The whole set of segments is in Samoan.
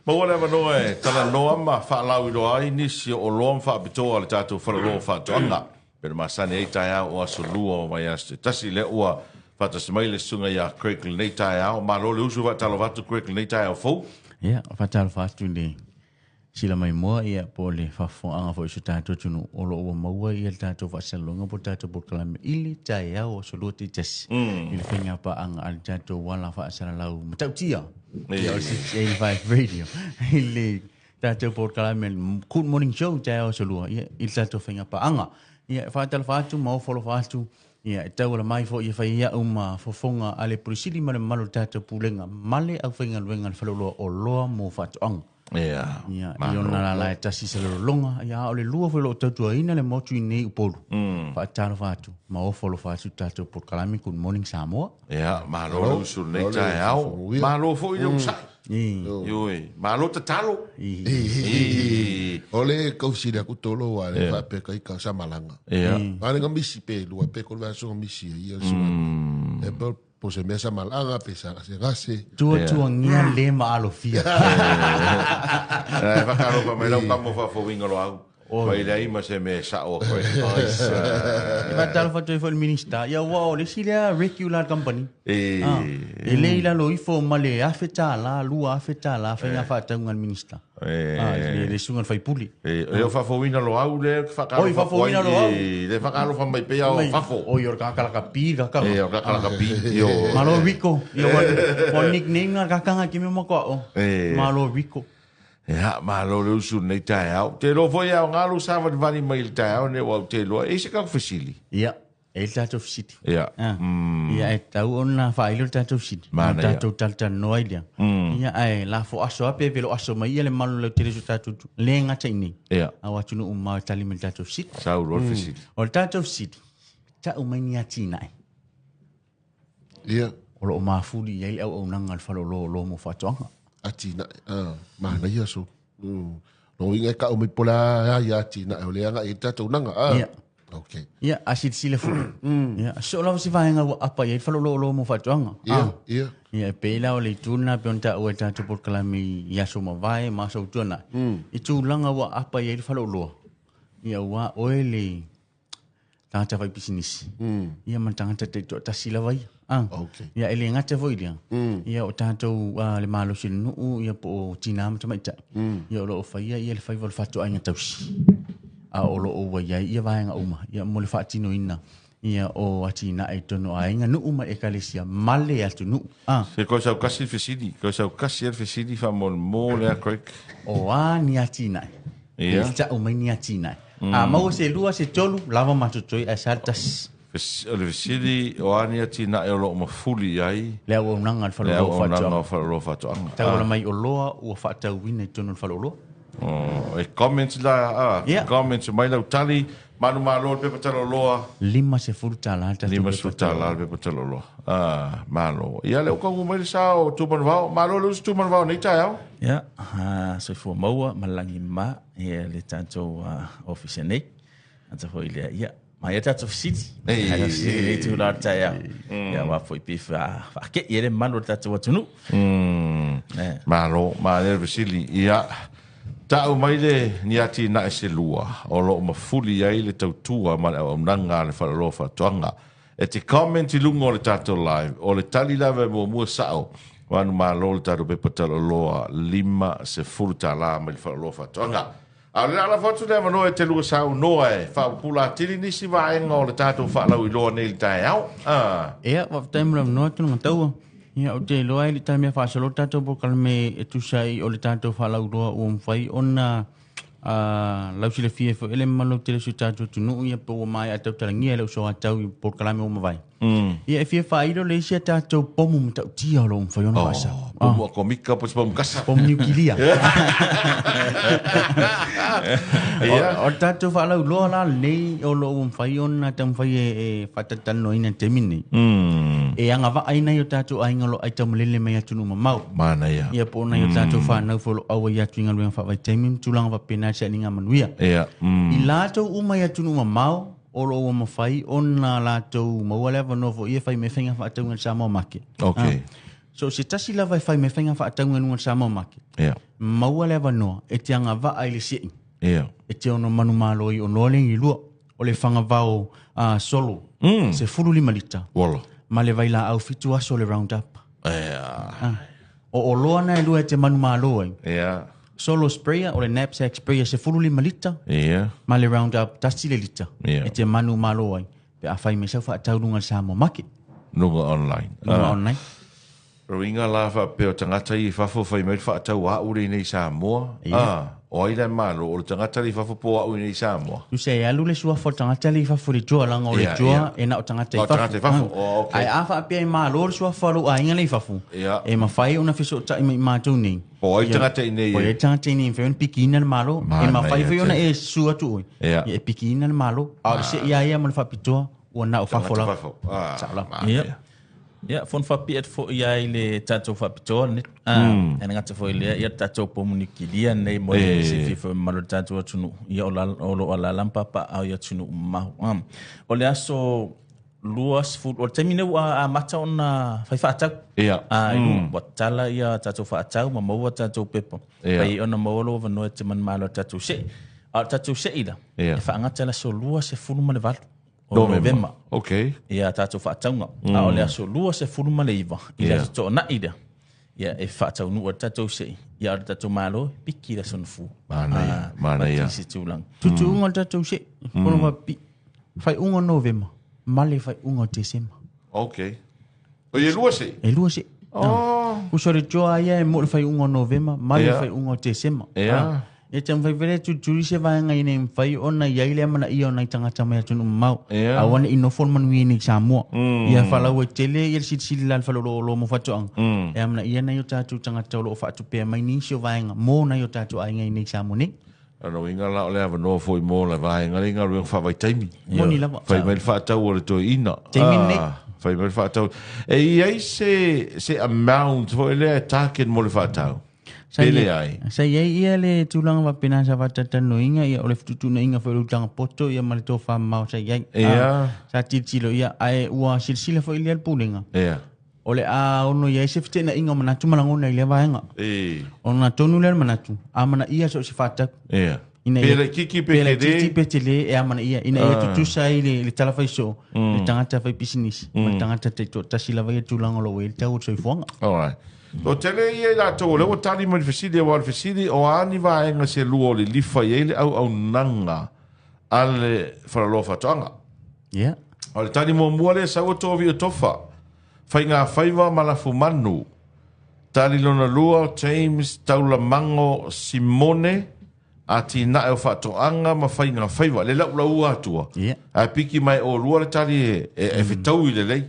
Maua le avanoa e talanoa ma faalauiloa ai nisi o oloa ma faapitoa a le tatou Faleoloa o Faatoaga. Pei ona masani ai taeao o Aso Lua o vaiaso te tasi, lea ua faatasi mai le susuga ia Craig lenei taeao. Malo le usu, faatalofa atu Craig lenei taeao fou. Ia, faatalofa atu i le sila mai moa, ia, po o le faafofogaga foi o si o tatou atunuu o lo o ua maua ia le tatou faasalalauga po o le tatou polokalame i le taeao o Aso Lua taitasi i le faigapaaga a le tatou ala faasalalau matautia, ia, o le 685 Radio i le tatou polokalame Good Morning Show taeao Aso Lua, ia, i le tatou faigapaaga. Ia, e faatalofa atu ma ofo alofa atu, ia, e tauala mai foi e fai ai au ma fofoga a le Pule Sili ma le mamalu o le tatou Pulega ma le aufaigaluega a le Faleoloa o Oloa mo Faatoaga. Ia, Ia, i ona lala e tasi se lolonga, ia, a o le lua foi o lo o tautuaina le motu i nei Upolu. Faatalofa atu ma ofo alofa atu i le tatou polokalame Good Morning Samoa. Ia, malo le usu i lenei taeao. Malo foi le onosai. Ioe, malo tatalo. O le kausili aku tolo wa le faapea kai ka sa malaga. Ia. A le misi pe lua pe ko le aso misi ia sua. E po po se mea sa malaga pe sa se gase. Tuatuangia le ma alofia. E whakaropa mai lau kamo whawhawinga lo au. Mai leai ma se mea e sa'o a koe. E faatalofa atu ai foi i le Minista, ia ua o le isi lea regular company. E, Ah, e le i lalo ifo ma le $1,000, $2,000 faiga faatauga a le Minista. E, Ah, le susuga i le faipule. E, e o faafouina lo au le Oi, faafouina lo au. Le whakaalofa mai pea o fafo. Oi, o le kakalakapi, le kakanga. E, o kakalakapi. Io. Malo Rico. Ia, ua nickname nga kakanga ki me makoa o. E. Malo Rico. Ia, malo le usu nei taeao. Te iloa foi ao ngā lo savalivali mai i le taeao nei ua au te iloa. E se kau fesili. Ia, e le tatou fesili. Ia. Ah. Ia, e tau ona faailo le tatou fesili. Manaia. O tatou talatalanoa ai lea. Ia, ae lafo aso a pe velo aso mai ia le malu lau tele so tatou le gata i nei. Ia. Au atunuu mamao e tali mai le tatou fesili. Sau loa le fesili. O le tatou fesili, tau mai ni atinae. Ia. O lo o mafuli i ai le auaunaga a le Faleoloa o Oloa mo Faatoaga. Atinae, ah, manaia so. Lona uiga e tau mai po o le a ia atinae o lea e agai i ai le tatou auaunaga. Ah. Ia. Okay. Ia, a silasila foi. Ia, so lava se vaega ua apa i ai le Faleoloa o Oloa mo Faatoaga. Ia, Ah. ia. Ia, e pei la o le itu lena pei ona taua e tatou polokalame i aso mavae ma aso ua tuanai. I tulaga ua apa i ai le faleoloa, ia ua oe le tagata fai pisinisi. Ia ma le tagata taitoatasi lava ia. Ah. Okay. Ia e le gata foi lea. Ia o tatou le malosi o le nuu ia po o tina ma tamaitai. Ia o lo o faia ia le faiva o le fatuaiga tausi. A o lo o ua i ai ia vaega uma ia mo le faatinoina ia o atinae i totonu o aiga, nuu ma ekalesia ma le atunuu. Ah. Se koe sau kasi le fesili, koe sau kasi le fesili faamolemole lea Craig. O a ni atinae. Ia. E tau mai ni atinae. A maua se lua se tolu, lava ma totoe ae sa le tasi. O le fesili, o a ni atinae o lo o mafuli i ai Le auaunaga a le le Faleoloa o auaunaga Faatoaga. o Faleoloa o Faatoaga. Tauala mai oloa ua faatauina i totonu o le faleoloa. Oh, e comments la, ah, Ia. comments mai lau tali, manu malo le pepa taloloa. $50 le tatou Lima pepa sefulu tala le pepa taloloa. Ah, malo. Ia le uka mai le sao Tumanuvao. Malo le usu Tumanuvao nei taeao. Ia, soifua maua ma le lagi ma ia le tatou ofisa nei. Ata foi lea, ia, mai ia tatou fesili. Ei. Ai fesili nei tu la taeao. Ia wa foi pe fa fa ke ia le malu o le tatou atunuu. Malo, malo le fesili. Ia, tau mai le ni atinae se lua o lo o mafuli ai le tautua ma le auaunaga a le Faleoloa o Faatoaga. E te comment i luga o le tatou live, o le tali lava e muamua sao, ua anu malo le tatou pepa taloloa $50 mai le Faleoloa o Faatoaga. A o le laalafo atu le avanoa e te lua saunoa e faapupula atili nisi vaega o le tatou faalauiloa nei i le taeao. Ah. Ia, faafetai mo le avanoa Tulagataua. Ia, ou te iloa ai le taimi e faasolo le tatou polokalame e tusa ai o le tatou faalauiloa ua mafai ona lausilafia ai foi e le mamalu lautele o si o tatou atunuu, ia pe ua maea tautalagia e le usogatau i polokalame ua mavae. Ia, e fia faailo le isi a tatou pomu matautia o lo o mafai ona faasao. Pomu atomika po o se pomu kasa. Pomu niukilia. Ia. O le tatou faalauiloa la lenei o lo o ua mafai ona taumafai e faatalatalanoaina i le taimi lenei. E agavaa ai nai o tatou aiga o lo o aitaumalele mai atunuu mamao. Manaia. Ia po o nai o tatou fanau foi o lo o auai atu i galuega faavaitaimi ma tulaga faapena i le sailiga manuia. Ia. I latou uma i atunuu mamao o lo o ua mafai ona latou maua le avanoa foi e fai mai faiga faatauga i le Samoa Market. Okay. So se tasi lava e fai mai faiga faatauga i luga o le Samoa Market. Ia. Maua le avanoa e te agavaa i le se'i. Ia. E te ono manumalo ai oloa lea i lua. O le fagavao solo, 15 lita. Uala. Ma le vailaau 7 aso le round up. Ia. O oloa na e lua e te manumalo ai. Ia. Solo sprayer, o le knapsack sprayer 15 lita. Ia. Ma le round up 1 le lita. Ia. E te manumalo ai. Pe a fai mai sau faatau luga le Samoa Market. Luga online. Luga online. Ruiga la faapea o tagata ia i fafo fai mai le faatau a'u le i nei i Samoa. Ah, o ai la e malo, o le tagata le i fafo po o a'u i nei i Samoa? Tusa e alu le suafa o le tagata le i fafo i le joa, leaga o le joa e na o tagata i fafo. O tagata i fafo, oh, okay. Ae a faapea e malo le suafa o lou aiga le i fafo, e mafai ona fesootai mai i matou nei. Po o ai tagata i nei. Po o ai tagata i nei e mafai ona pikiina le malo. E mafai foi ona e susu atu oe, e pikiina le malo. A o le se'i lava ia ma le faapitoa, ua na o fafo lava. Sao lava. Ia, fono faapipii atu foi ai le tatou faapitoa lenei. E le gata foi i lea, ia le tatou pomu niukilia lenei mo le silafia foi e mamalu o le tatou atunuu. Ia, o lo o alaala ma papaaao i atunuu mamao. O le aso 20, o le taimi lenei ua amata ona fai faatau. I luga, ua tatala ia tatou faatau ma maua tatou pepa. Fai ona maua lou avanoa e te manumalo i le tatou se'i. A o le tatou se'i la, e faagata i le aso 28 o Novema. Okay. Ia tatou faatauga. A o le aso 29 i le aso Toonai lea, ia e faataunuu ai le tatou se'i, ia a o le tatou Malo e piki le aso Gafua. Manaia, manaia. Ma se tulaga. Tutuuga o le tatou se'i, fono faapipii, faaiuga o Novema ma le faaiuga o Tesema. Okay. O e lua se'i? E lua se'i. Oh. Uso le joa ia e mo le faaiuga o Novema ma le faaiuga o Tesema. E taumafai foi le tulituli se vaega ina ia mafai ona i ai le amanaia o nai tagata mai atunuu mamao. Aua ne i nofo le manuia i nei Samoa. Ia faalauaitele ia le silisili la le faleoloolo mo faatoaga. E amanaia nai o tatou tagata o lo o faatupea mai nisi o vaega mo nai o tatou aiga i nei Samoa nei. O lona uiga la o le avanoa foi mo le vaega lea i galuega faavaitaimi. Moni lava. Fai mai le faatau a le toeaina. Taimi lenei. Fai mai le faatau. E i ai se amount foi lea e target mo le faatau? Sa Pe leai. Sa i ai ia le tulaga faapena sa faatalatalanoaina ia o le fetuutuunaiga foi o le utaga poto ia ma le tofa mamao sa i ai. Sa tilotilo ia ae ua silasila foi lea le Pulega. O le a ono i ai se feteenaiga o manatu ma lagona i lea vaega. Ona tonu lea le manatu, amanaia so o se faatau. Ina Pe ia laitiiti pe pe tele. laitiiti pe tele e amanaia ina ia tutusa ai le tala faisoo, le tagata faipisinisi ma le tagata taitoatasi lava ia tulaga o lo o i ai le tau o le soifuaga. Alright. Toatele ia i latou o lea ua tali mai le fesili, aua o le fesili, o a ni vaega se lua o lilifa i ai le auaunaga a le Faleoloa Faatoaga? O le tali muamua lea, sau atu o Viotofa, Faigafaiva ma Lafumanu. Tali lona lua, o James Taulamango Simone, Atinae o Faatoaga ma Faigafaiva. Le laulaua atua. Ae piki mai olua le tali e fetaui lelei.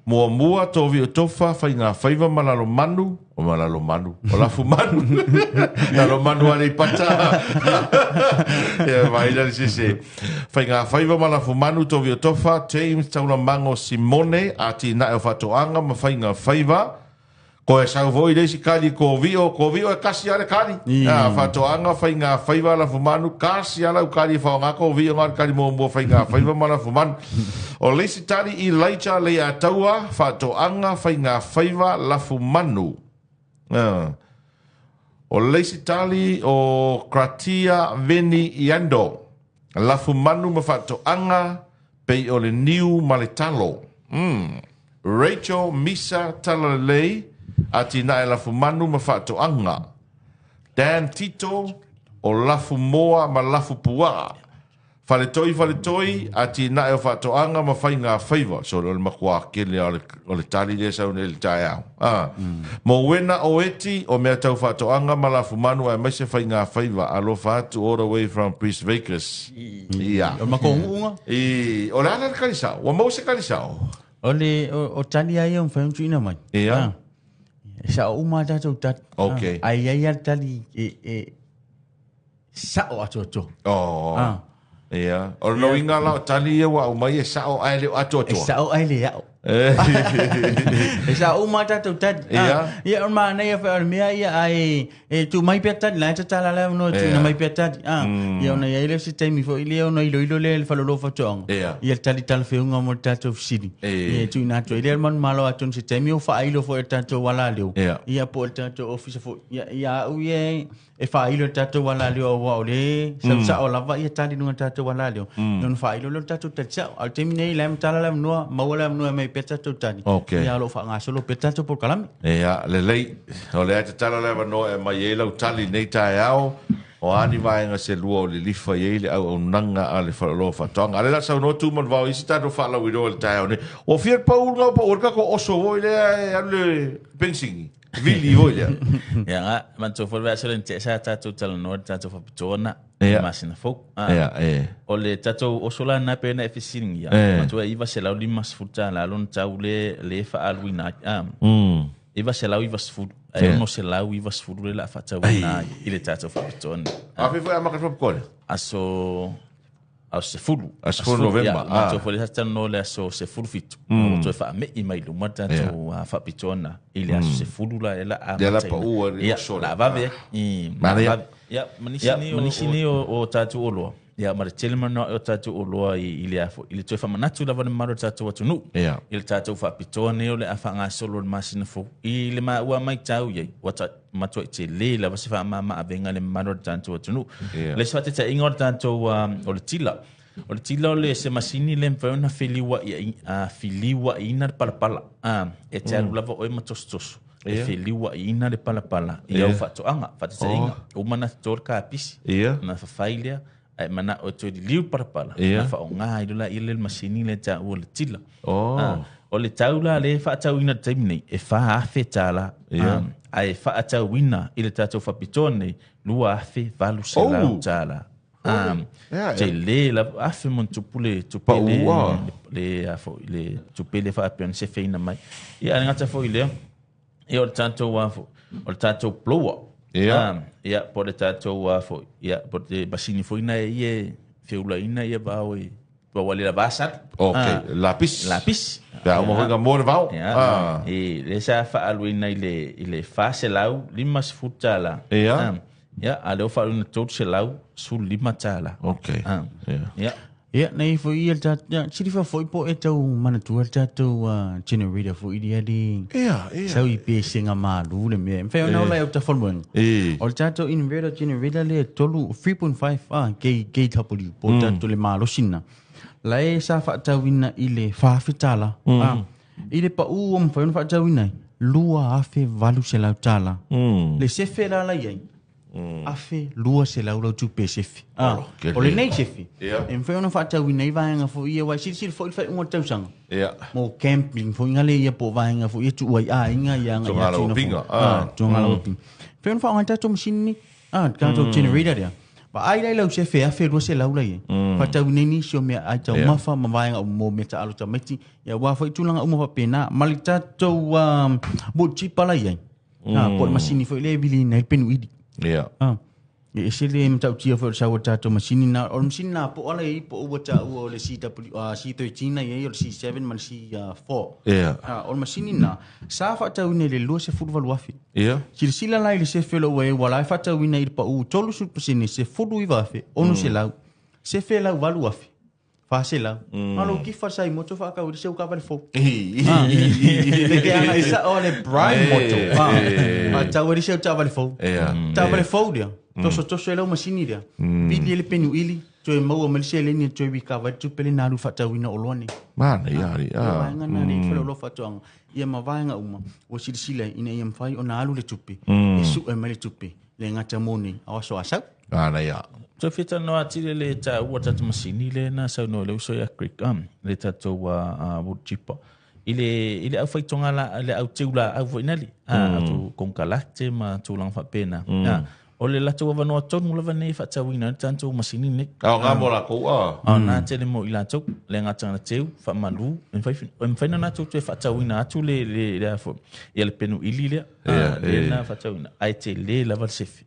Muamua, Toviotofa, Faigafaiva ma Lalomanu. O ma Lalomanu. O Lafumanu. Lalomanu Aleipata. Ia, mai la le sese. Faigafaiva ma Lafumanu, Toviotofa, James Taulamango Simone, Atinae o Faatoaga ma Faigafaiva. Ko e sau foi le isi kali ko vio, ko vio e kasi ale kali. Faatoaga, Faigafaiva, Lafumanu, kasi ala u kali e whaonga ko vio ngā kali mō mō Faigafaiva ma Lafumanu. O le isi tali i Laita le Ataua, Faatoaga, Faigafaiva, Lafumanu. O le isi tali o Kratia Veni Iando, Lafumanu ma Faatoaga, pei o le niu ma le talo. Rachel Misa Talalelei, Atinae Lafumanu ma Faatoaga. Dan Tito, o Lafumoa ma Lafupuaa. Faletoi Faletoi, Atinae o Faatoaga ma Faigafaiva. So, o le makuā kele o le tali lea sau nei i le taeao. Mowena o Eti, o mea tau Faatoaga ma Lafumanu aemaise Faigafaiva. Alofa atu all the way from Bris Vegas. Ia. O le matou uuga. I, o le a la le kalisao? Ua maua se kalisao? O le o tali a ia o mafai ona tuuina mai. E sao uma a tatou tali. Ae i ai lava le tali e sao atoatoa. Ia. O le uiga la o tali ia ua aumai e sao ae le o atoatoa. E sao ae le ao. E sa uma tatou tali. Ia. Ia, o manaia foi o le mea ia ai e tu mai pea tali, la e tatala le avanoa e tuuina mai pea tali. Ia ona i ai lea o se taimi foi lea ona iloilo lea e le faleoloa o faatoaga. Ia le tali talafeauga mo le tatou fesili. Ia e tuuina atu ai lea le manumalo atonu se taimi o faailo foi e le tatou alaleo. Ia po o le tatou ofisa foi. Ia, ia au ia e faailo i le tatou alaleo aua o lea e sau sao lava ia tali i luga o le tatou alaleo. Ona faailo lea o le tatou tali sao. A o le taimi nei, la e matala le avanoa, maua le avanoa e aumai pea tatou tali. Ia o lo o faagasolo pea tatou polokalame. Ia, lelei. O lea e tatala le avanoa e aumai ai lau tali i lenei taeao, o a ni vaega se lua o lilifa i ai le auaunaga a le Faleoloa o Faatoaga. A o lea o le a saunoa Tumanuvao i isi tatou faalauiloa i le taeao nei. Ua fia le pau luga o pau ai le tatou oso foi lea e alu le penisini. Vili foi lea. Ia nga, manatua foi le vaiaso lea na tea sa tatou talanoa i le tatou faapitoa na, Ia. masina fou. Ah, Ia, e. O le tatou oso la na pei ona e fesiligia, manatua e $950 lona tau le, le faaaluina ai. Ah, 990, ae 690 le la a faatauina ai i le tatou faapitoa nei. A fea foi amata le faapitoa lea? Aso aso 10. Aso 10 Novema, Ia, matou foi lea sa talanoa i le aso 17. Ua toe faame'i mai luma le tatou faapitoa lena i le aso 10 la e la Lea la amataina. pau ai le Ia, oso la lea. vave ai. I, la Manaia. vave. Ia, ma nisi nei o tatou oloa. Ia, ma le tele manao o tatou oloa i le afo, i le toe faamanatu lava le mamalu o le tatou atunuu. I le tatou faapitoa nei o le a faagasolo i le masina fou. I le maua maitau i ai, ua matuai tele lava se faamama-avega i le mamalu o le tatou atunuu. Le isi faataitaiga o le tatou o le tila. O le tila o le se masini le mafai ona feliuaiina le palapala. E te alu lava oe ma tosotoso e feliuaiina le palapala i au faatoaga. Faataitaiga, uma ona toto le kapisi, ona fafai lea, ae manao e toe liliu le palapala, ona faaaoga ai loa lea le masini lea e taua o le tila. O le tau la lea e faatauina i le taimi nei, e $4,000, ae faatauina i le tatou faapitoa nei, $2,800. Tele lava, afe ma ona tupu le tupe le, le, a foi, le tupe le faapea ona sefeina mai. Ia, ae le gata foi i lea, ia o le tatou a foi, o le tatou blower. Ia, po o le tatou a foi, ia, po o le masini foi na e ia e feulaina ia vao e ua le lava salu. Ok, lapisi. Lapisi. Pe a uma foi na moa le vao. Ia. E, lea sa faaluina i le, i le $450. Ia, a lea ua faaluina $315. Ok. Ia. Ia. Ia, nei foi ia le tatou, ia, silifa foi po o e tau manatua le tatou generator foi ia le Ia, ia. sau i pesega malu le mea. E mafai ona ola i au tafaluega. O le tatou inverter generator lea e tolu, 3.5 K, KW, po o tatou le malosi lena. La e sa faatauina i le $4,000. I le pau ua mafai ona faatauina ai, $2,800. Le sefe la la i ai, 1,200 lau tupe e sefe. O lenei sefe, e mafai ona faatauina ai vaega foi ia, aua e silasila foi le faaiuga o le tausaga. Mo camping foi ngale ia po o vaega foi ia tuu ai aiga ia agai Togala atu ina upinga, foi. Togala upinga. Mafai ona faaaoga ai tatou masini nei, tatou generator lea. Vaai la i lau sefe 1,200 la i ai. Faatauina ai nisi o mea ai taumafa ma vaega mo mea taalo tamaiti. Ia aua foi tulaga uma faapena. Ma le tatou wood chipper la i ai. Po o le masini foi lea e viliina ai le penuili. E ese le matautia foi o le sau o le tatou masini na. O le masini na poa la i ai po o ua taua o le CW, C13 na i ai, o le C7 ma le C4. O le masini na, sa faatauina i le 28,000. Silasila la i le sefe o lo o ua i ai, ua la e faatauina i le pau 30% 19,000, 600. Sefe lau 8,000. 400. Ma lou kifa sa i moto whaakau i se uka vale fou. Le ke anga isa o le prime moto. A tau e se uka vale fou. Ta vale fou dia. Toso toso e lau masini dia. Pili e le penu ili. Toe maua mai le seleni e toe wika vai tupe le nalu whaatauina o loa nei. Mana ia ari. Vaenga na le whale o loa whaatoanga. Ia ma vaenga uma. Ua silasila ina ia mawhai o na alu le tupe. E sue mai le tupe. Le ngata mō nei. Awa so asau. Mana ia. Toe fia talanoa atili le taua tatou masini le na saunoa i le uso ia Greg, le tatou wood chipper. I le, i le aufaitoga la, le au teu laau foi nali, atu konukalate ma tulaga faapena. O le latou avanoa tonu lava nei e faatauina ai le tatou masini nei. A o ngā mo lakou, a. A o nā tele mo i latou, le gata na teu, faamalu, e mafai, e mafai ona latou toe faatauina atu le, le, le a foi, ia le penu ili lea, lea na faatauina, ae tele lava le sefe.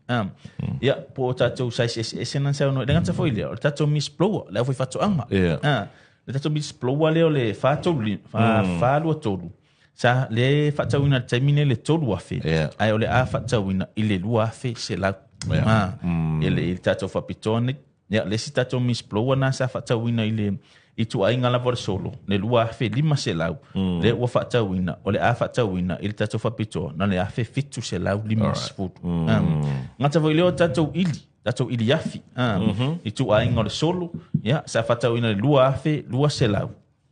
Ia, po o tatou size eseese na saunoa, le gata foi lea, o le tatou mist blower, le au faifaatoaga. Le tatou mist blower lea o le 4 423 sa le faatauina i le taimi nei le 3,000 ae o le a faatauina i le 2,100. I le tatou faapitoa nei. Ia, le isi tatou mist blower na sa faatauina i le ituaiga lava o le solo, le 2,500, lea ua faatauina, o le a faatauina i le tatou faapitoa na le 1,750. Gata foi lea o tatou ili, tatou ili afi, ituaiga o le solo, ia, sa faatauina le 2,200,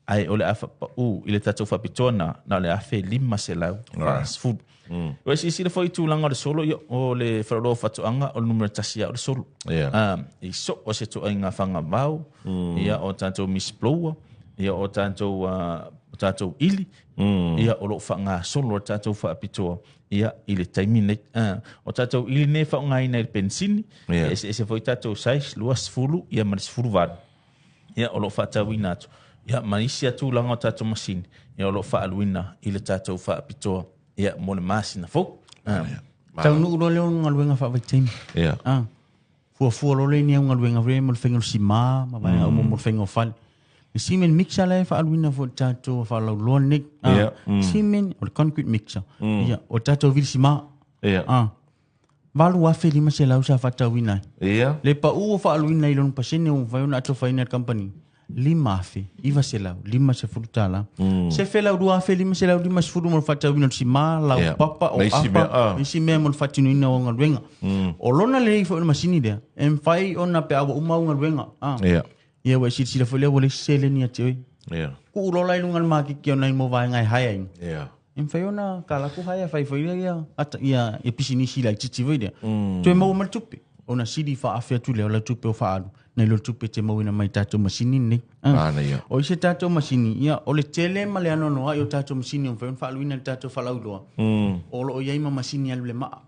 ae o le a faapau i le tatou faapitoa na, na o le 1,540. Ua silasila foi i tulaga o le solo, ia, o le faleoloa o faatoaga, o le numera 1 lava o le solo. I so o se ituaiga fagavao, ia, o tatou mist blower, ia, o tatou ili, ia, o lo o faagasolo le tatou faapitoa, ia, i le taimi nei. O tatou ili nei faaaogaina i le penisini, e eseese foi tatou size, 20, ia, ma le 18. Ia, o lo o faatauina atu. Ia, ma isi tulaga o tatou masini, ia, o lo o faaluina i le tatou faapitoa, ia, mo le masina fou. Taunuu loa lea o galuega faavaitaimi. Fuafua loa lea ni au galuega foi mo le faiga o le sima ma vaega uma mo le faiga o fale. Le cement mixer lea e faaluina foi le tatou faalauloa nei. Cement o le concrete mixer. Ia, o tatou vili sima. 8,500 sa faatauina ai. Le pau o faaluina i lona pasene ua mafai ona atofaina e le company. 5,950 tala. Se felau 2,550 mo le faatauina o le sima, lau papa, o apa, isi mea mo le faatinoina o galuega. O lona lelei foi o le masini lea, e mafai ona pe a ua uma au galuega. Ia, ua e silasila foi lea ua leai se seleni ia te oe. Tuu loa la i luga o le maketi o nai mo vaega e hire ai. E mafai ona kalaku hire fai foi lea ia ia pisinisi laitiiti foi lea. Toe maua mai le tupe. Ona sili faaafe atu lea o lau tupe o faaalu nai lo le tupe te mauina mai tatou masini nei. O isi tatou masini, ia, o le tele ma le anoanoai o tatou masini o mafai ona faaluina i le tatou falauiloa. O lo o i ai ma masini alu le maa.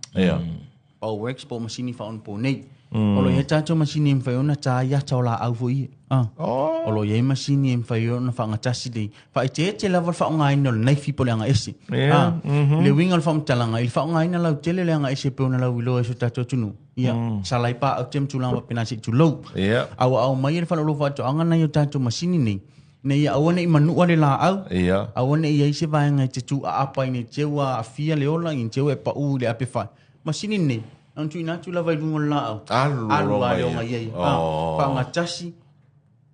Powerworks po o masini faaonaponei. O lo o i ai tatou masini e mafai ona ta ai ata o laau foi ia. O lo o i ai masini e mafai ona faagatasi le faaeteete lava le faaaogaina o le naifi po o le agaese. Le uiga o le faamatalaga, i le faaaogaina lautele le agaese pei ona lauiloa i so tatou atunuu. Ia, salai paau te ma tulaga faapena se i tulou. A ua aumai e le faleoloa faatoaga nai o tatou masini nei, ina ia aua ne i manua le laau, aua ne i ai se vaega e te tuuaapa ina i te ua aafia le ola, ina i te ua e pau i le ape fai. Masini nei, na tuuina atu lava i luga o le laau. Alu Alu lava le oga i ai. Faagatasi.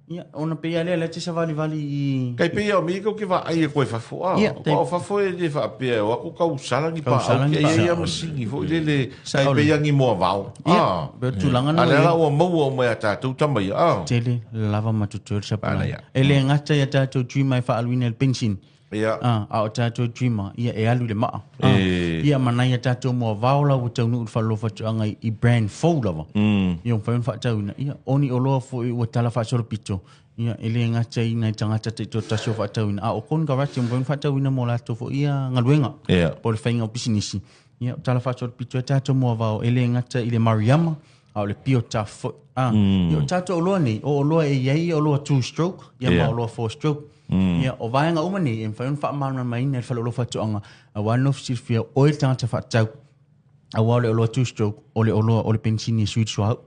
Ia, ona pei lea lea te savalivali i Kai pei o mi ko ke va ai e koe fafo a. Ia, O fafo e le faapea o aku kau sala ni pa Kau sala au ni ke pa ia au. masini foi le le Sa kai ole. pei angi moa vao. Ia, pe tulaga na A le ia. la ua maua o mai a tātou tama ia. Tele lava matutu le sapalai. Ana ia. E le gata ia tātou dreamer e faaluina i le pension. A o tātou dreamer, ia e alu i le maa. Ia manai ia tātou moa vao la ua taunuu i le faleoloa faatoaga i brand fou lava. Ia mafai ona faatauina. Ia, oni oloa foi ua tala faasolopito. Ia, e le gata i nai tagata taitoatasi o faatauina. A o konekarate mafai ona faatauina mo latou foi ia galuega. Po o le faiga o pisinisi. Ia, tala faasolopito e tātou moa vao e le gata i le Mariama, a o le pio taf foi. Ia, o tātou oloa nei, o oloa e iai oloa 2 stroke, ia ma oloa 4 stroke. Ia, o vaega uma nei, e mafai ona faamalamalamaina e le faleoloa faatoaga, aua le nofo silafia, oe le tagata faatau. Aua o le oloa 2 stroke, o le oloa o le pensini e sui le suauu.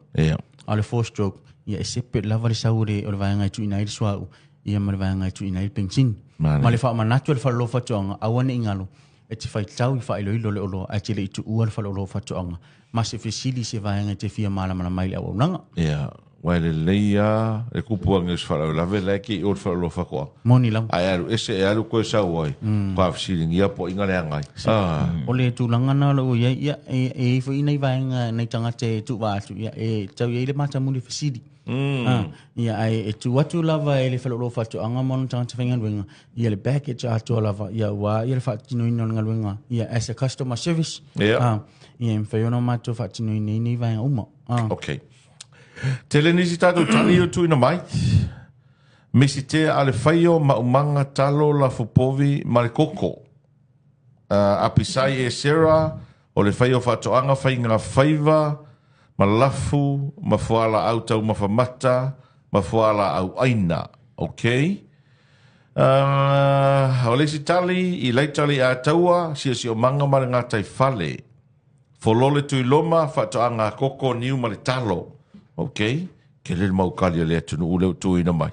A o le 4 stroke, ia e separate lava le sau o le vaega e tuuina ai le suauu, ia ma le vaega e tuuina ai le pensini. Ma le faamanatu e le faleoloa faatoaga, aua ne i galo, e te faitau i faailoilo le oloa, ae te le i tuua le faleoloa faatoaga. Ma se fesili se vaega e te fia malamalama ai le auaunaga. Ia, uae lelei lava le kupuaga o se faalavelave la e ke i o le faleoloa faatoaga. Moni lava. Ae alu ese e alu koe sau ai, ka fesiligia po o inga le agai. O le tulaga na o lo o i ai, ia, e i ai foi nai vaega nai tagata e tuuvaa atu, ia, e tau i ai le matamuli fesili. Ia, ae e tu atu lava e le faleoloa faatoaga ma ona tagata faigaluega, ia le package atoa lava, ia ua ia le faatinoina o le galuega, ia as a customer service. Ia, e mafai ona matou faatinoina ai nei vaega uma. Okay. Tele nisi tātou tali o tuina mai. Misi te a le whaio maumaga talo la fupovi ma le koko. Apisai e Sarah o le whaio whaatoanga whainga whaiva ma lafu ma fuala au tau mawhamata ma fuala au aina. Okay. O le isi tali i laitali a taua sia si o manga ma le ngātai fale. Folole tui loma whaatoanga koko niu ma le talo. Okay. Ke le mau kali le atunu ule o tuina mai.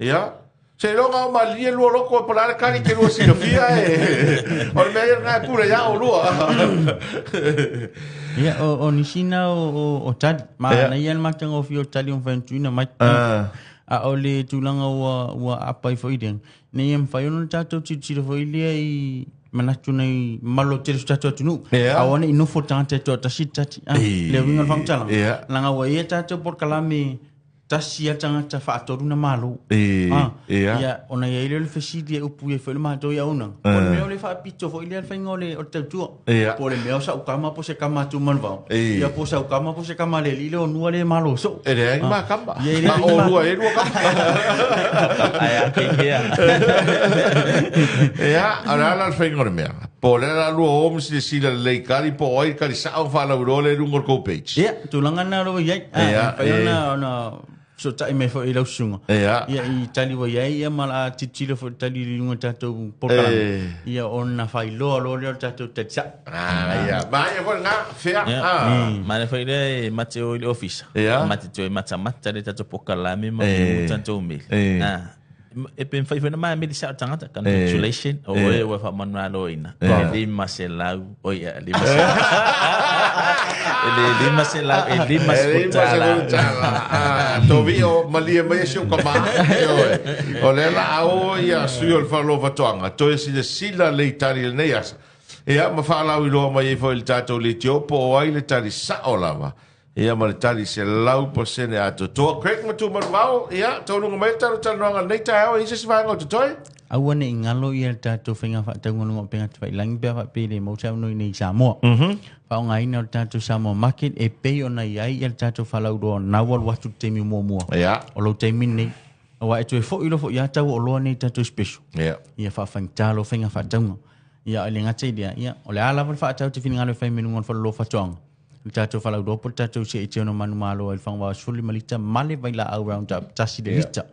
Ia. Seiloga o malilie lua loko e po o le a le tali te lua silafia e o le mea ia lena e pule iā oulua. Ia, o nisi na o tali. Manaia le matagofie o tali o mafai ona tuuina mai. A o le tulaga ua aapa ai foi lea, ina ia mafai ona tatou tilotilo foi lea i manatu nei malo tele o si o tatou atunuu. Aua ne i nofo le tagata e toatasi le tali. Le uiga o le faamatalaga, leaga ua i ai a tatou polokalame tasi lava tagata faatolu na malo. Ia, ona i ai lea o le fesili e upu ai foi le matou i auaunaga, po o le mea o le faapito foi lea le faiga o le tautua. Po o le mea o sau tama po o se tama a Tumanuvao. Ia po o sau tama po o se tama a le alii lea o nua lea e malo soo. E leai ni ma tama. Ia e leai ni ma tama. E lua tama. Ae a keikea. Ia, o le a la le faiga o le mea? Po o le a la lua o ma silasila lelei i tali po o ai le tali sao ma faalauiloa lea i luga o le tou page. Ia, tulaga lena o lo o i ai. Ia, mafai ona fesootai mai foi i lau susuga. Ia, i tali ua i ai, ia ma o le a tilotilo foi i le tali i luga o le tatou polokalame. Ia, ona faailoa loa lea o le tatou tali sao. Ia, manaia foi lena, fea. Manaia foi lea e mate o i le ofisa. Mate toe matamata le tatou polokalame ma tatou meli. E pe mafai foi ona mameli sao le tagata. Congratulations, o oe ua faamanuialoina. E 500, oi, e 500. E le 500, e $50. Ah, tovi o malie mai e si o kama. O lea la a o ia sui o le Faleoloa Faatoaga, toe silasila lelei i tali i lenei asa. Ia, ma faalauiloa mai ai foi i le tatou leitio po o ai le tali sao lava. Ia ma le tali 100% atoatoa. Craig ma Tumanuvao, ia, taualuga mai le tatou talanoaga i lenei taeao, e i ai se isi vaega o totoe? Aua ne i galo ia le tatou faiga faatauga luga o upega tafailagi pe a faapea e le maua se avanoa i inei i Samoa. Faaaogaina o le tatou Samoa Market e pei ona i ai ia le tatou falauiloa na ua alu atu i le taimi muamua. O lou taimi lenei, aua e toe foi loa foi lava tau o oloa nei i tatou special. Ia faafaigata loa faiga faatauga. Ia e le gata i lea, ia o le a lava le faatau te finagalo e fai mai luga o le faleoloa faatoaga. Le tatou falauiloa po o le tatou seete ono manumalo ai le fagavao 15 lita ma le vailaau Roundup tasi le lita.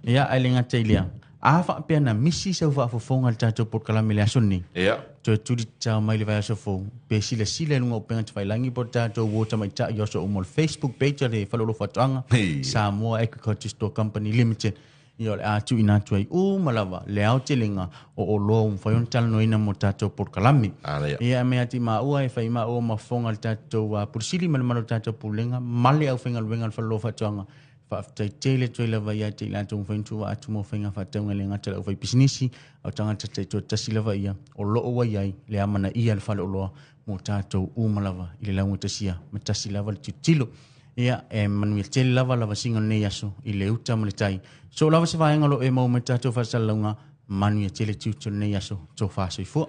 Ia, ae le gata i lea, a faapea na misi sau faafofoga i le tatou polokalame i le aso lenei, toe tuli tatao mai le vaiaso fou, pe silasila i luga o upega tafailagi po o le tatou uo tamaitai i aso uma o le Facebook page a le Faleoloa Faatoaga, Samoa Agriculture Store Company Limited. Ia o le a tuuina atu ai uma lava le aotelega o oloa ua mafai ona talanoaina mo tatou polokalame. Ia e mea atu i maua e fai maua ma fofoga le tatou Pule Sili ma le mamalu o le tatou Pulega ma le aufaigaluega a le Faleoloa Faatoaga. Faafetai tele atu ai lava ia te i latou ua mafai ona tuuina atu mo faiga faatauga e le gata i le aufaipisinisi a o tagata taitoatasi lava ia o lo o ua i ai le amanaia le faleoloa mo tatou uma lava i le laugatasia ma tasi lava le tilotilo. Ia, e manuia tele lava lavasiga o lenei aso i le uta ma le tai. So lava se vaega o lo o e maua mai le tatou faasalalauga, manuia tele tiute o lenei aso, tofa soifua.